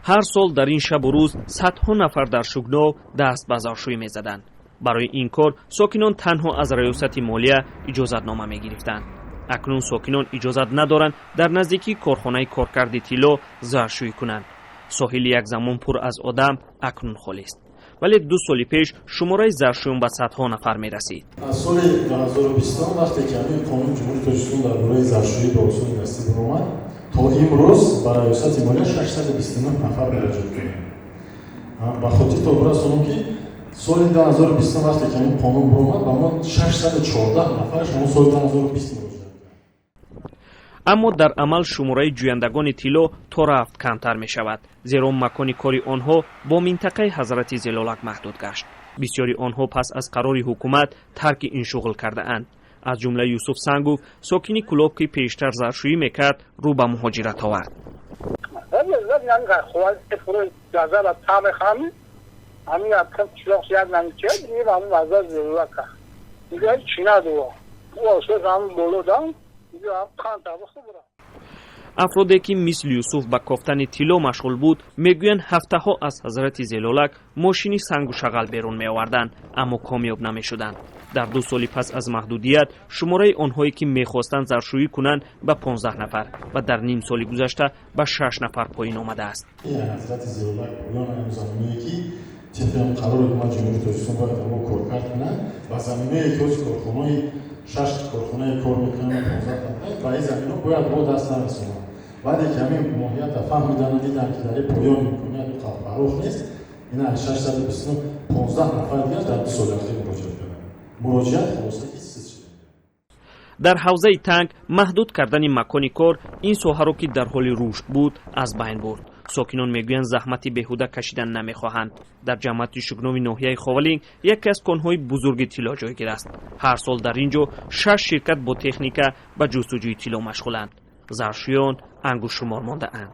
Ҳар сол дар ин шабу рӯз садҳо нафар дар Шугнов даст ба заршӯӣ мезаданд. Барои ин кор сокинон танҳо аз Раёсати молия иҷозатнома мегирифтанд. Акнун сокинон иҷозат надоранд дар наздикии корхонаи коркарди тилло заршӯӣ кунанд. Соҳили як замон пур аз одам акнун холист, вале 2 соли пеш шумораи заршӯён ба садҳо нафар мерасид. Аз соли 2020, вақте ки ҳамин Қонуни Ҷумҳурии Тоҷикистон дар бораи заршӯӣ ба усули дастӣ баромад, то имрӯз ба Раёсати молия 629 нафар муроҷиат карданд. Ба хотир то бирасонам, ки соли 2020, вақте ки ҳамин қонун баромад, ба мо 614 нафараш ҳамон соли 2020 муроҷиат. Аммо дар амал шумораи ҷӯяндагони тилло то рафт камтар мешавад, зеро макони кори онҳо бо минтақаи Ҳазрати Зелолак маҳдуд гашт. Бисёри онҳо пас аз қарори ҳукумат тарки ин шуғл кардаанд. Аз ҷумла Юсуф Сангов, сокини Кӯлоб, ки пештар заршӯӣ мекард, рӯ ба муҳоҷират овард. Афроде, ки мисли Юсуф ба кофтани тилло машғул буд, мегӯянд, ҳафтаҳо аз Ҳазрати Зелолак мошини сангу шағал берун меоварданд, аммо комёб намешуданд. Дар 2 соли пас аз маҳдудият шумораи онҳое, ки мехостанд заршӯӣ кунанд, ба 15 нафар ва дар ним соли гузашта ба шаш нафар поин омадааст. Ҳазрати Зелолак поён заминое, ки тибқи ҳам қарори Ҳукумати Ҷумҳурии Тоҷикистон бояд ҳамо коркард кунанд, ба заминое, ки ҳози корхонаи шаш корхонае кор мекунанд, 15, ба ин замино бояд мо даст нарасонанд. Баъде ки ҳамин моҳията фаҳмидану диданд, ки дар ин поён имконият фарох нест, ина 629, 15 нафар дигар дар 2 соли ахир муроҷиат карданд. Муроҷиат хулоса ки сиз шуда. Дар ҳавзаи Танг маҳдуд кардани макони кор ин соҳаро, ки дар ҳоли рушд буд, аз байн бурд. Сокинон мегӯянд, заҳмати беҳуда кашидан намехоҳанд. Дар ҷамоати Шугнови ноҳияи Ховалинг яке аз конҳои бузурги тилло ҷойгир аст. Ҳар сол дар ин ҷо шаш ширкат бо техника ба ҷустуҷӯи тилло машғуланд. Заршӯён ангуштшумор мондаанд.